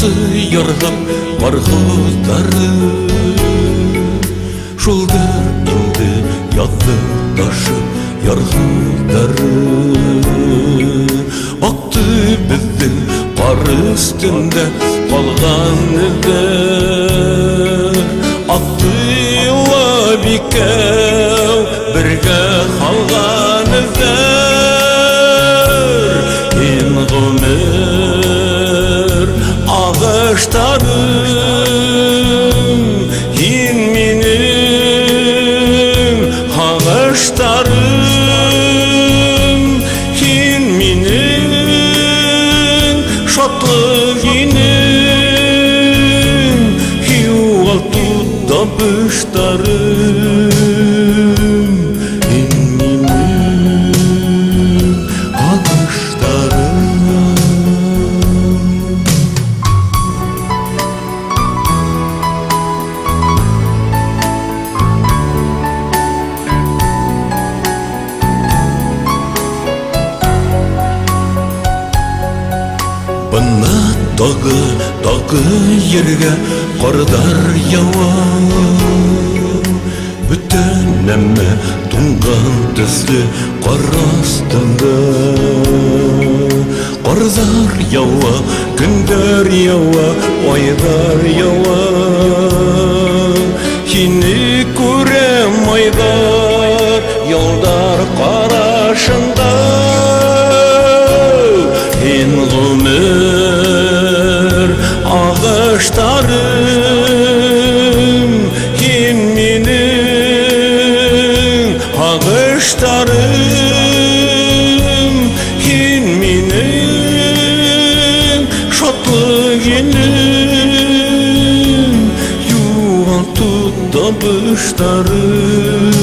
Акты яргып каргылдары. Шулдыр инде язды ташып яргылдары. Акты безнең кар өстендә калган эзләр. Акты елап икәү бергә калган эзләр. Һин гомер агыштарым, һин минем агыштарым, һин минем шатлык инең, югалту табыштарым, һин минем агыштарым. Бына тагы, тагы ергә кардар ява. Бөтен нәмә туңган төсле кар астында. Кардар ява, көннәр ява, айлар ява. Һине күрәм айлар, елдар карашында. Һин гомер агыштарым, һин минем агыштарым, һин минем шатлык инең, югалту табыштарым,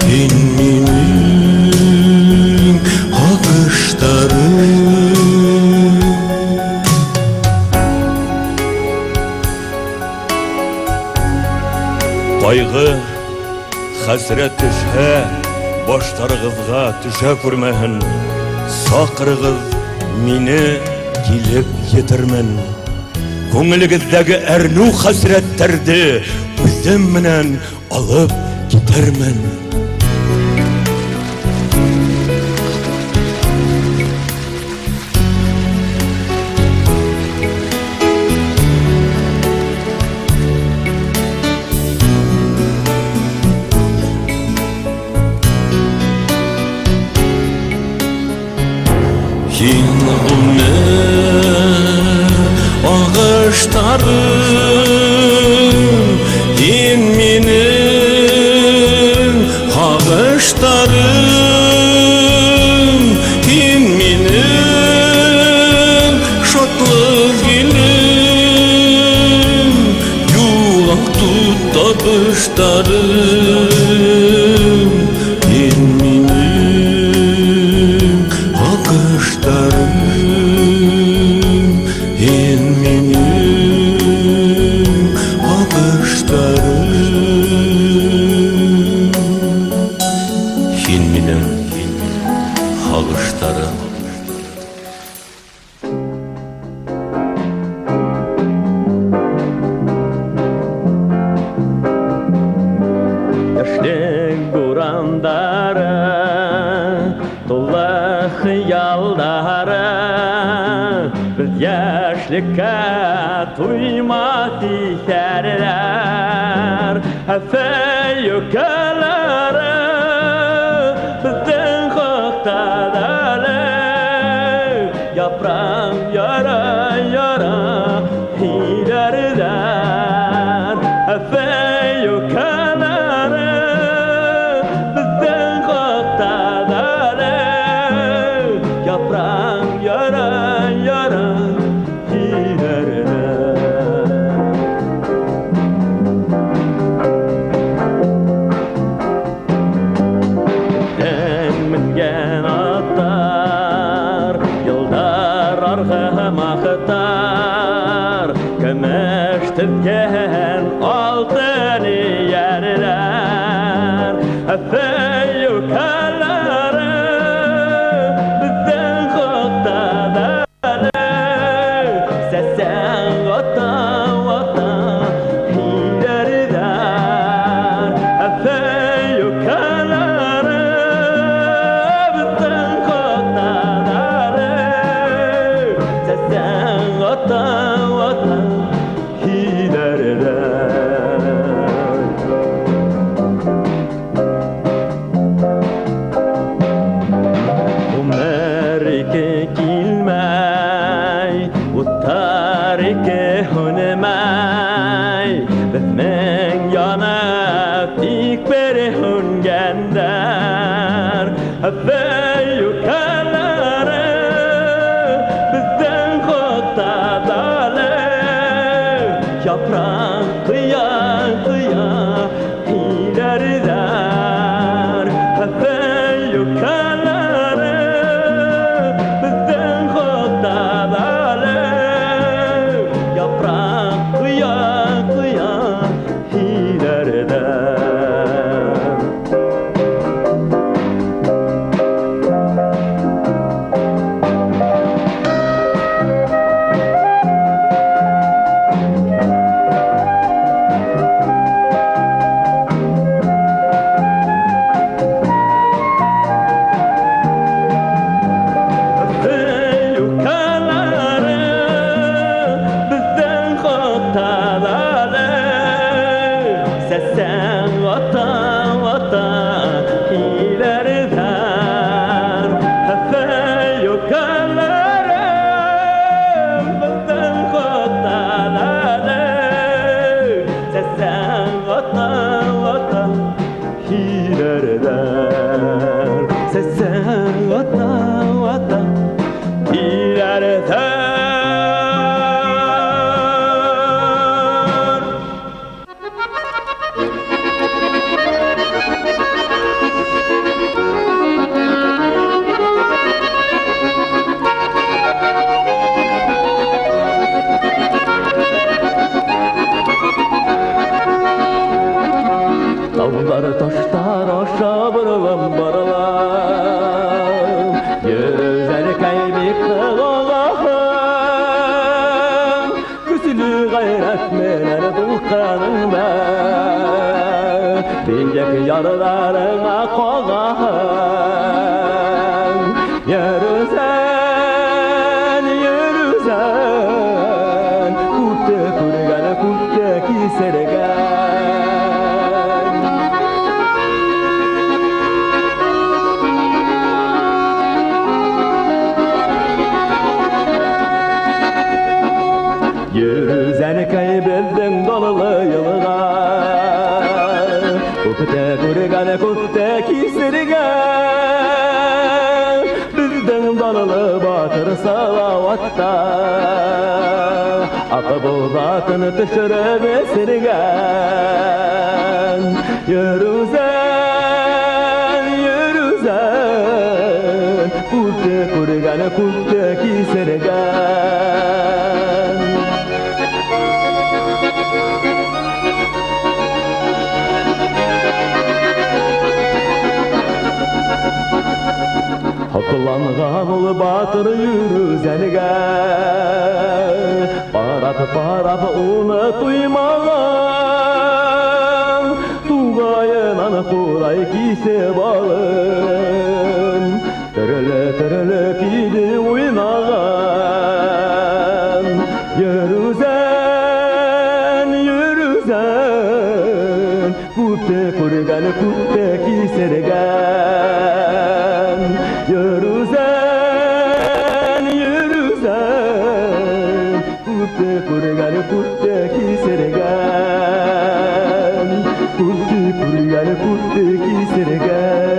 һин минем агыштарым. Кайгы, хәсрәт төшһә, баштарыгызга төшә күрмәһен. Сакырыгыз, мине килеп етермен. Күңелегездәге әрнү хәсрәтләрде үзем менән алып китермен. Һин гомер агыштарым, һин минем агыштарым, һин минем шатлык илем, югалту табыштарым, һин минем агыштарым, һин минем агыштарым, һин минем агыштарым. Яшьлек бурандары, тулы хыяллары, без яшьлеккә туймас исәрләр. Сөюкәләре безнең хакта әле, япрак яра яра иләрләр. Сөюкәләре безнең хакта әле, япрак яра яра иләрләр. Менгән атлар, елдар аргымактар, көмеш тезгән алтын иярләр. Сөюкәләре безнең хакта әле, Утлар ике һүнмәй, Безнең янып тик бер һүнгәндәр. Юкалары безнең хакта далы, Япрак кыя кыя иләрдәр. Юкалары безнең хакта далы, Япрак кыя кыя иләрдәр. Юкалары безнең хакта далы, Сәсән вата вата иләрдәр. Юкалары безнең хакта далы, Сәсән вата вата иләрдәр. Сәсән вата вата ilerler. Таулар таштар аша борылып барылам, Йөзәркәй бик кылалахым, Көсле гайрәт менән дулкыныңда Биек ярларыңа кагахым. Йөрүзән, йөрүзән, Күптә күргән, күптә кисергән. Йөрүзәнкәй безнең далалы елга, Күптә күргән, күптә кисергән. Безнең далалы батыр Салаватта Акбузатын төшереп эсергән. Йөрүзән, йөрүзән, Күптә күргән, күптә кисергән. Хакланган ул батыр йөрүзәнгә, Карап карап уны туймаган, Тугаеннан курай кисеп алып, Төрле төрле көйне уйнаган. Йөрүзән, йөрүзән, Күптә күргән, күптә кисергән. Йөрүзән, йөрүзән, Күптә күргән, күптә кисергән. Күптә күргән, күптә кисергән.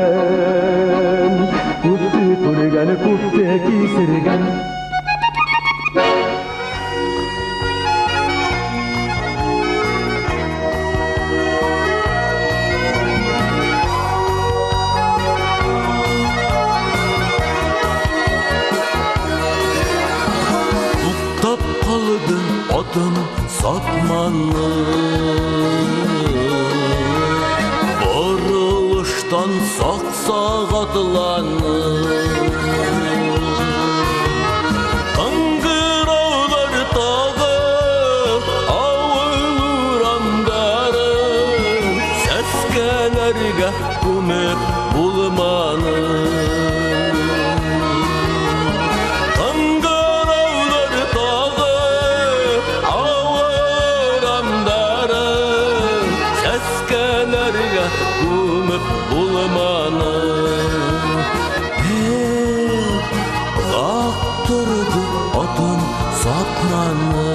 Күптә күргән, күптә кисергән. Туктап калды атым сатманы, Борылыштан сак-сак атланып. Кыңгыраулар тагы авыл урамдарын Сәскәләргә күмеп булманы. Кыңгыраулар тагы авыл урамдарын Сәскәләргә күмеп булманы. Эх, торды атын сатманы. сатманы.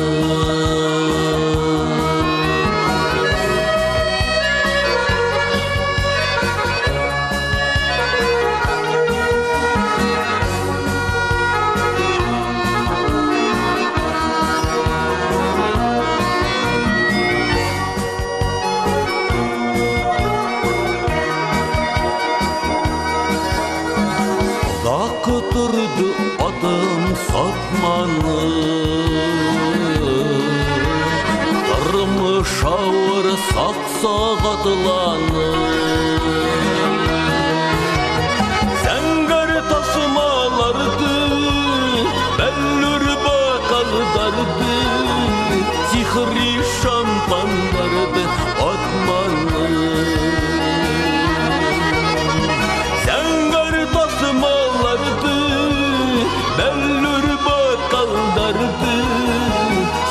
Озак торды атым сатманы. Тормыш авыр саксак атланы. Зәңгәр тасмаларды, бәллүр бокалдарды, сихри шампаннарды атманы. Зәңгәр тасмаларды, бәллүр бокалдарды,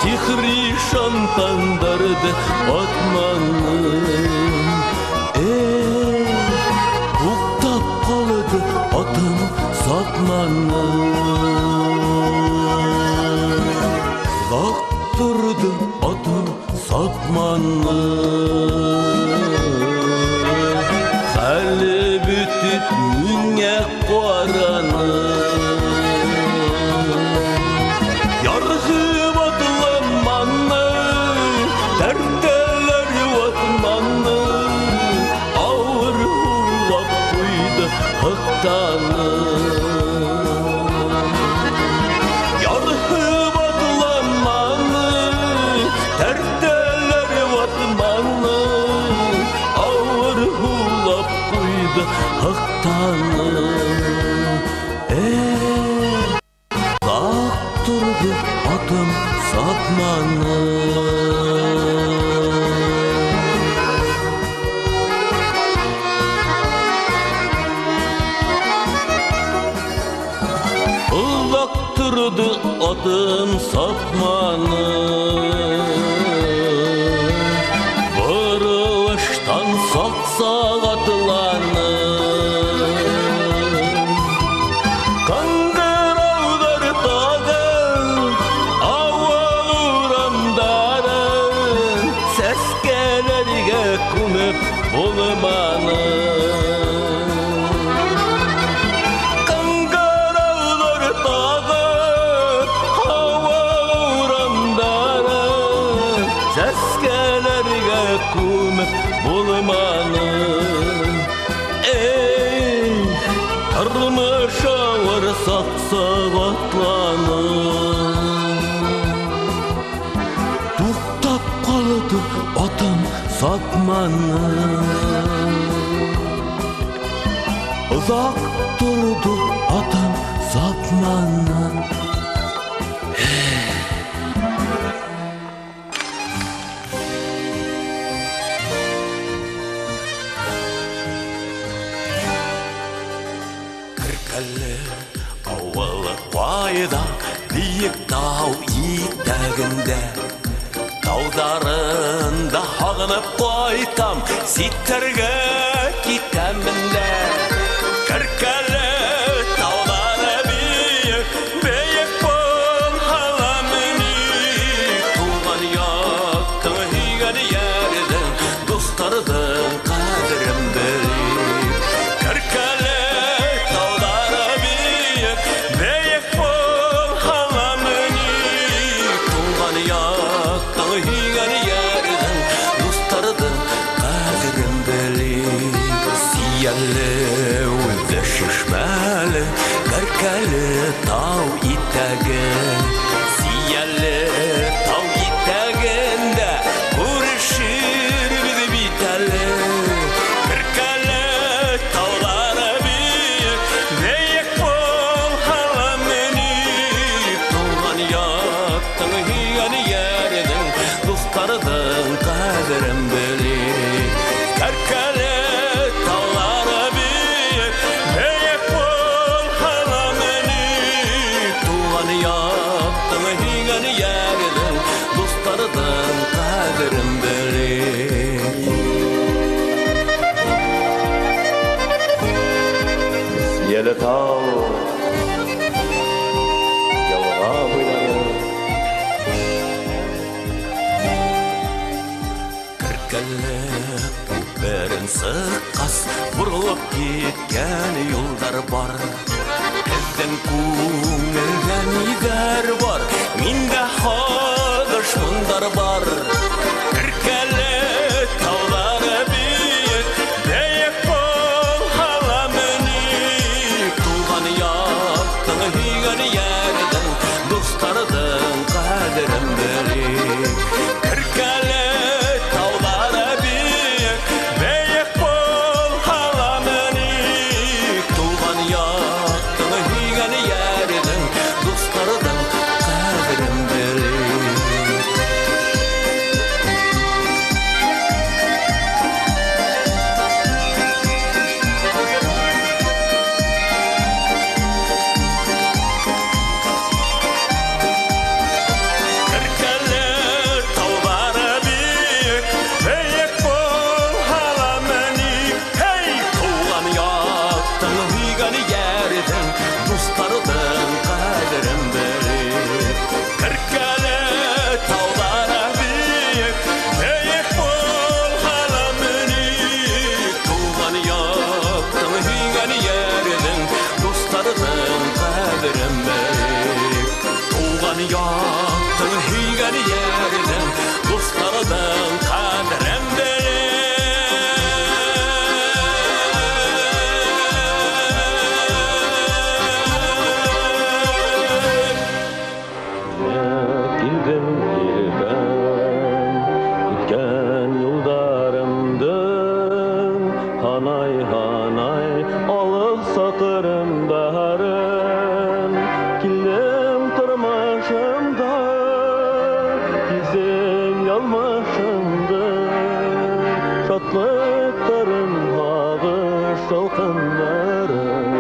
сихри шампаннарды атманы. Эй, туктап калды атым сатманы. Озак торды атым сатманы. Хәле бетеп миңа караны. Яргып атламаны, тәртәләр ватманы, авыр һулап куйды хыктаны. Яргып атламаны, тәртәләр ватманы, авыр һулап куйды хыктаны. Эй, озак торды атым сатманы. Озак торды атым сатманы. Борылыштан саксак атланы. Кыңгыраулар тагын авыл урамдарын сәскәләргә күмеп булманы. Кыңгыраулар тагын авыл урамдарын сәскәләргә күмеп булманы. Эй, тормыш авыр саксак атланы. Туктап калды атым сатманы. Озак торды атым сатманы. Керкәле авылы кайда, биек тау итәгендә. Таударында һагынып кайтам, ситләргә китәмен дә. Керкәле таулары биек, биек булгаламыни. Туган яктың һөйгән ярдең, дусларның кадерен белик. Керкәле таулары биек, биек булгаламыни. Туган яктың һөйгән ярдең, дусларның кадерен белик. Сияле үзе шишмәле, Керкәле тау итәге. Сияле тау итәгендә күрешербез бит әле. Керкәле таулары биек, биек булгаламыни. Туган яктың һөйгән ярдең, дусларның кадерен белик. Керкәле таулары биек, биек булгаламыни. Туган яктың һөйгән ярдең, дусларның кадерен белик. Сияле тау, елга буйлары. Иркәле күперен сыккач, борылып киткән юлдар бар. Безнең күңелдә ниләр бар, миндә һагыш моңнар бар. Иркәле таулары биек, биек булгаламыни? Туган яктың, һөйгән ярдың, дусларның кадерен белик. Иркәле таулары биек, биек булгаламыни? Туган яктың, һөйгән ярдың, дусларның кадерен белик. Иркәле таулары биек, биек булгаламыни? Һей, туган яктың, һөйгән ярдың, дусларның кадерен белик. Иркәле таулары биек, биек булгаламыни? Туган яктың, һөйгән ярдың, дусларның кадерен белик. Туган яктың, һөйгән ярдың, дусларның кадерен белик. Килдем иркәм, үткән юлдарымдың, һанай, һанай, алып сакырымдарын. Килдем тормышымда, кисем язмышымды, шатлыктарым, һагыш ялкыннарын.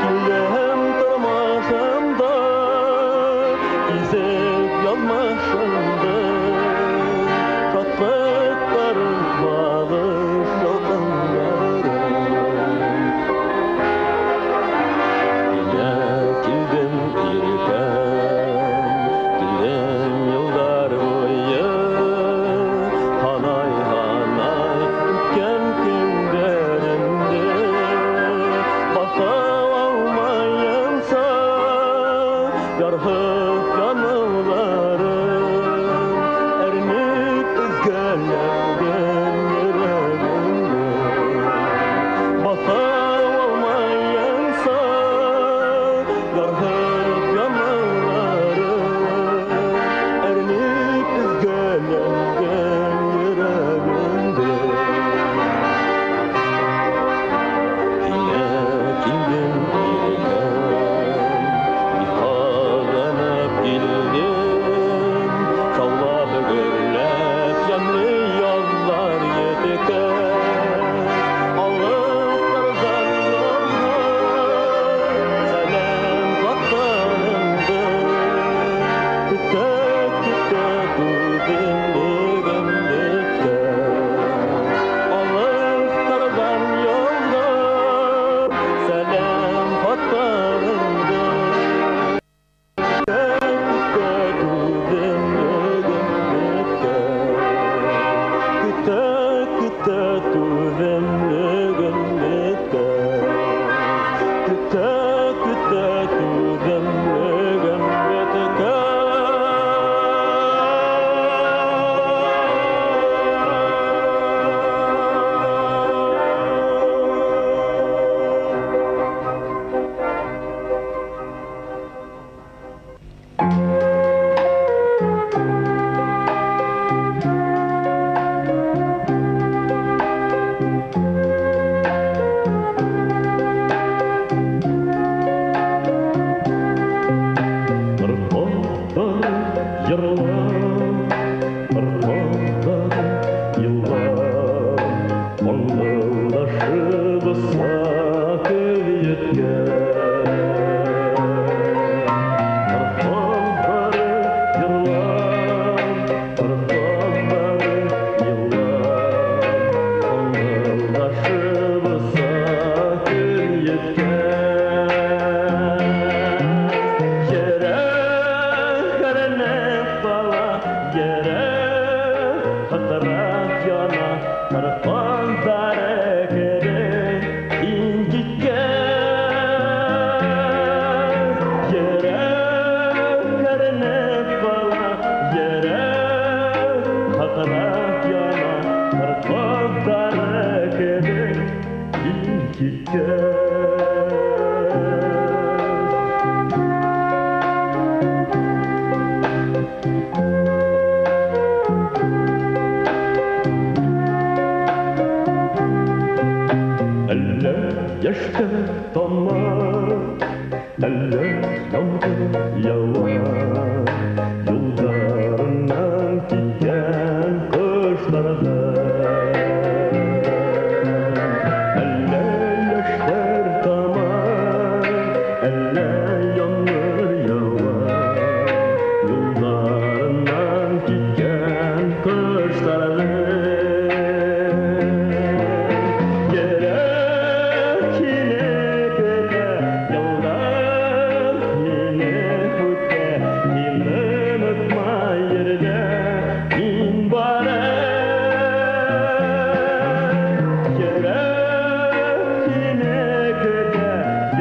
Килдем тормышымда, кисеп язмышымды, шатлыктарым, һагыш ялкыннарын. Килә килдем иркәм, килдем еллар буе, һанай, һанай, үткән көннәремде. Баса алмаенча, ярһып януларым, әрнеп өзгәләнгән йөрәгемде. Баса алмаенча, ярһып януларым, әрнеп өзгәләнгән йөрәгемде. Килә килдем иркәм, бик һагынып килдем, шаулап гөрләп ямьле язлар еткән. Алыслардан язга сәлам хатларымды, көтә, көтә түземлегем беткән. Алыслардан язга сәлам хатларымды, көтә, түземлегем беткән. Көтә, көтә түземлегем беткән. Көтә, көтә түземлегем беткән. Ыргылды йырлар, ыргылды еллар, Аңлашып көл еткән. Ыргылды йырлар, ыргылды еллар, Аңлашып көл еткән. Йөрәкләрне Кыр казлары кебек син киткән. Йөрәк әрнеп кала, йөрәк катырак яна, Кыр казлары кебек син киткән. Әллә яшьтә тама, әллә яңгыр ява, юлларыннан киткән кошларга. Әллә яшьләр тама, әллә яңгыр ява, юлларыннан киткән кошларга. Йөрәк сине көтә, еллар мине үтә, син онытма йөрдә, мин барам. Йөрәк сине көтә,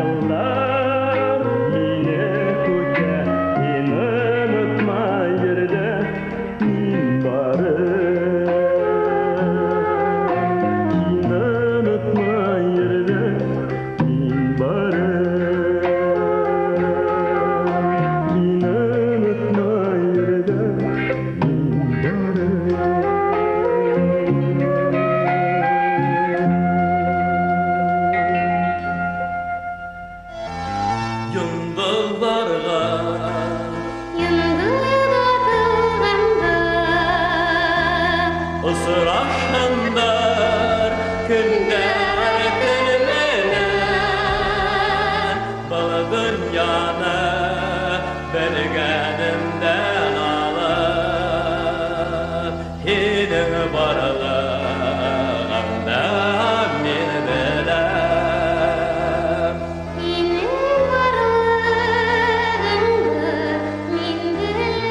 еллар мине үтә, син онытма йөрдә, мин барам. Син онытма йөрдә, мин барам. Син онытма йөрдә, мин барам. Йолдызларга Йолдыз атылганда, Осрашындар көннәр төн белән Был дөньяны белгәнемдән алып Һинең барлыгыңны мин беләм. Синең барлыгыңны мин беләм.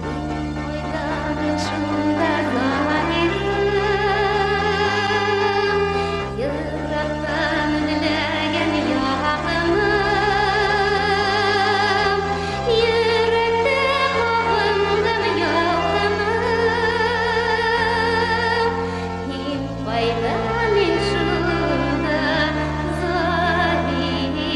Син кайда, мин шунда, Заһирым. Ерактан эзләгән якыным, йөрәктә кабынган ялкыным. Син кайда, мин шунда, Заһирым.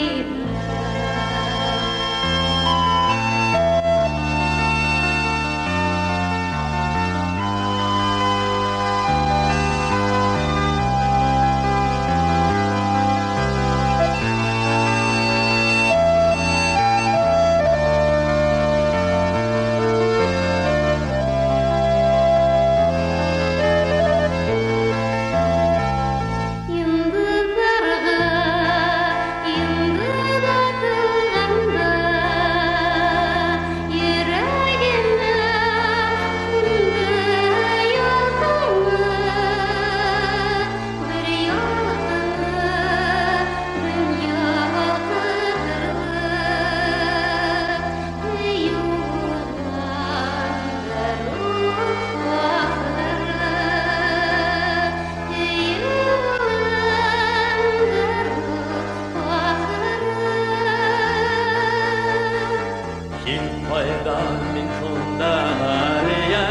Йолдызларга йолдыз атылганда, йөрәгемә сүнде ялкыны, бер ялкыны дөнья балкытырлык, сөю булгандыр ул ахыры, сөю булгандыр ул ахыры. Һин кайда, мин шунда, Галия.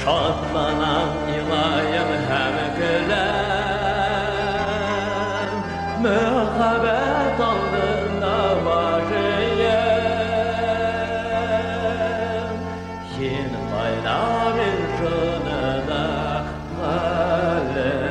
Шатланам, илаем һәм көләм. Мәхәббәт алдында баш иям. Һин кайда, мин шуны да Галиям.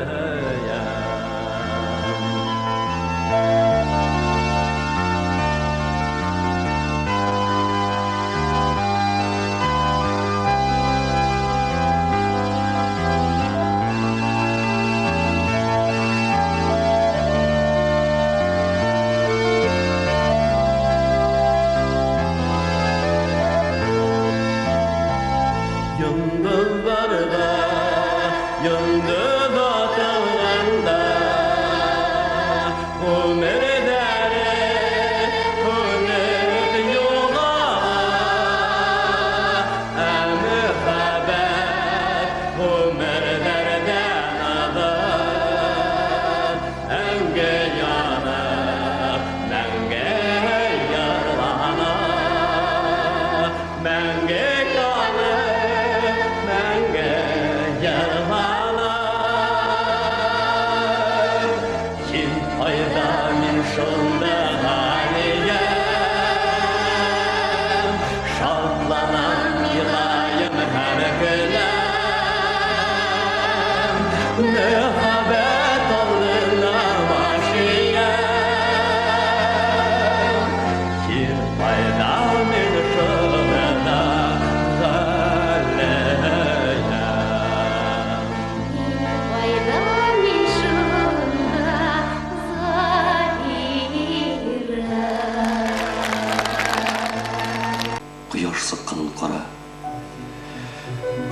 сыкканын кара.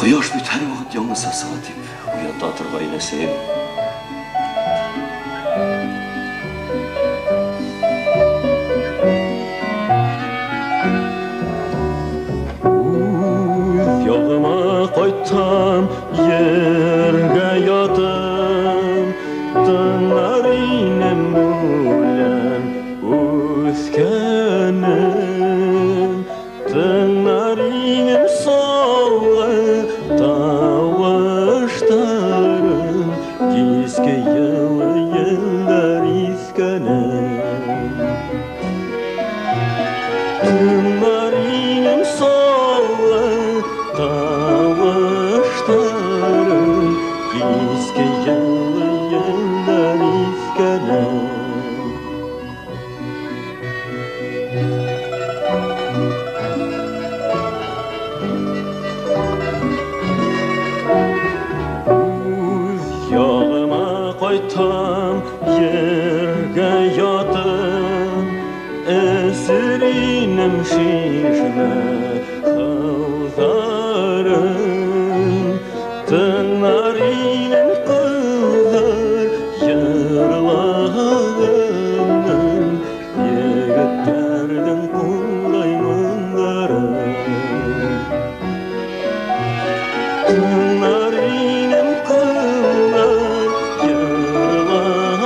Кояш бит һәрвакыт яңасы сыга дип уята торгайны син. Үз ягыма кайтам, җиргә ятам, тыңлар инем үлән үскәнен. Тыңлар инем соңгы тавыштарын, киске елы еллар искәнен. Тыңлар инем соңгы тавыштарын, киске елы еллар искәнен. Үз ягыма кайтам, җиргә ятам, әсир инем чишмә хаузарын. Тыңлар инем кызлар җырлаганын, егетләрнең курай моңнарын. Тыңлар инем кызлар җырлаганын,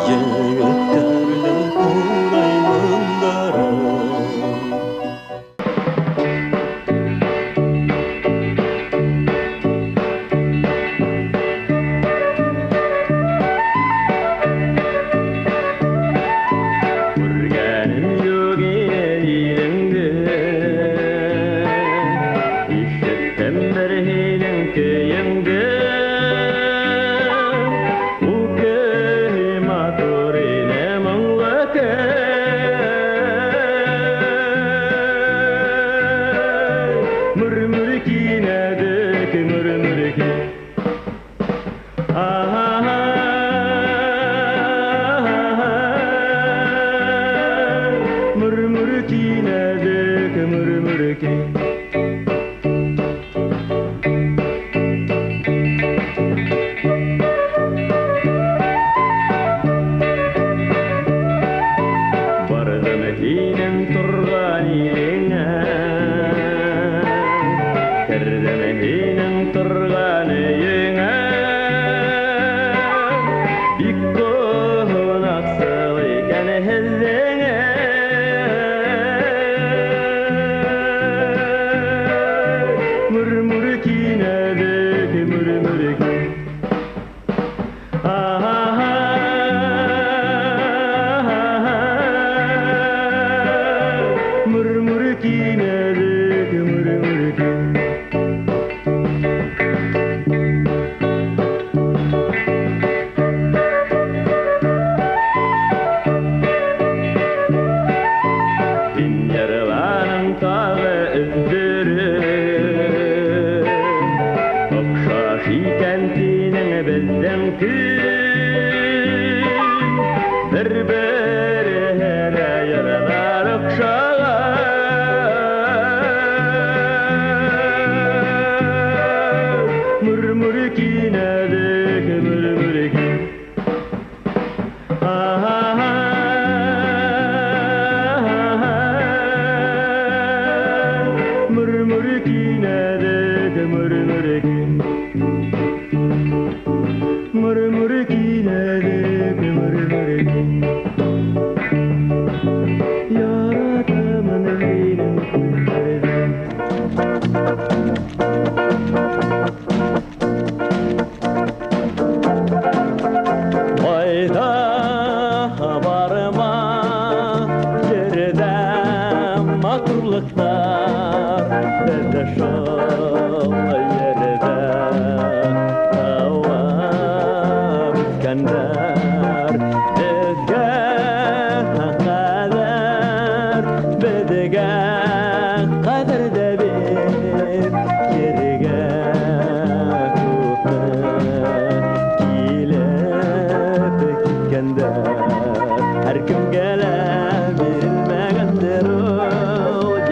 егетләрнең курай моңнарын. Күргәнем юк иде илеңде, ишеттем бер һинең көеңде. Ул көй матур иде, моңлы көй. Мөр-мөр кинәдек, мөр-мөр ки. Мөр-мөр кинәдек, мөр-мөр ки. Бардым һинең торган илеңә, кердем һинең торган өеңә. Бик кунаксыл икән һеҙҙең. Мөр-мөр кинәдек, мөр-мөр ки. Мөр-мөр кинәдек, мөр-мөр ки. Һин йырланың тағы өздереп, оҡшаш икән һинең беҙҙең көй. Бер-береһенә йырлар оҡшаған. Мөр-мөр кинәдек, мөр-мөр ки. Мөр-мөр кинәдек, мөр-мөр ки. Мөр-мөр кинәдек, мөр-мөр ки. Яратамын һинең күҙҙәрҙе. Кайда барма җирдә матурлыклар, бездә шул җирдә туып үскәннәр. Безгә кадәр, безгә кадер дә бир, җиргә күпме килеп киткәндә, һәркемгә лә бирелмәгәндер ул.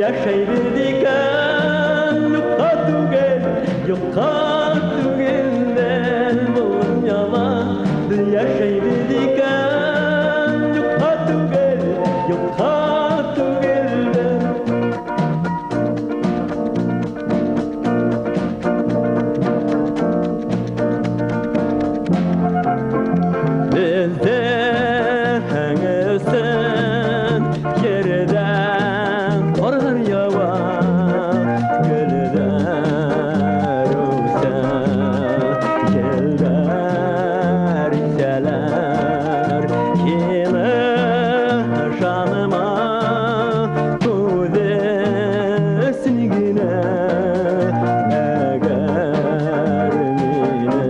Яшәйбез икән, юкка түгел, юкка түгелдер бу дөньяда. Без яшәйбез икән, юкка түгел, юкка түгелдер. Безнең өстен yerden karlar yava, güller öser, yeller iseler. Kime şanıma kudesin yine, eğer mine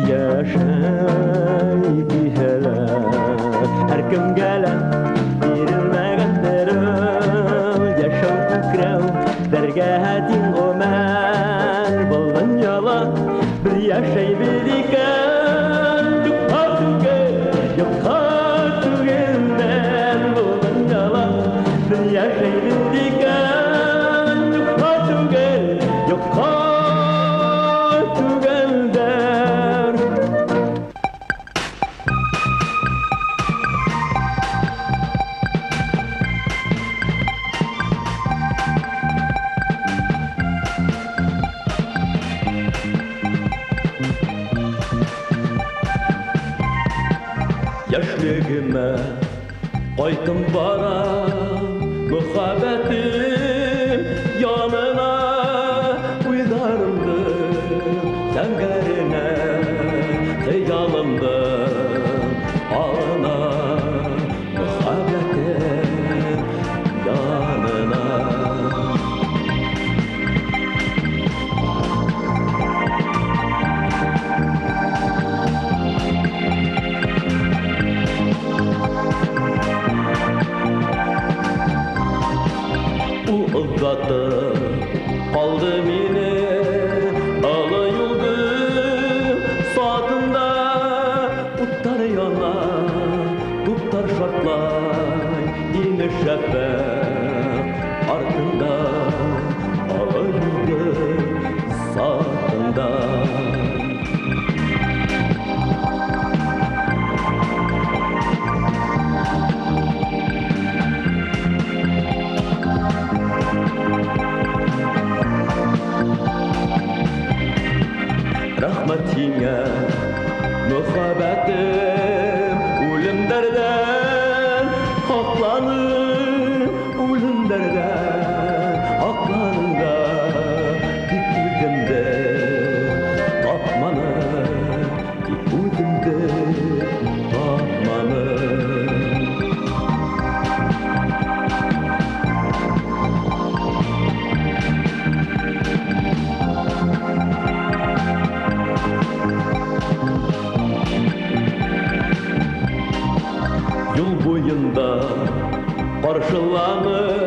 yaşay biheler. Her kim gelen birilmәгәндер, яшәү күкрәү бергә тиң гомер. Бу дөньяда бер яшәйбез икән, юкка түгел, юкка түгелдер бу дөньяда. Бер яшәйбез икән, юкка түгел, юкка түгелдер. Яшьлегемә кайтып барам, мөхәббәтем янына, уйларымды зәңгәренә, хыялымды алына, мөхәббәтем янына. Ул озатып калды мине олы юлдың сатында. Утлар яна, туплар шартлай, инеш шәфәкъ артында, олы юлдың сатында. Рәхмәт һиңә, мөхәббәтем, үлемдәрдән һакланып, үлемдәрдән һакланым да, тик үземде тапманым, тик үземде тапманым. Юл буенда каршыланып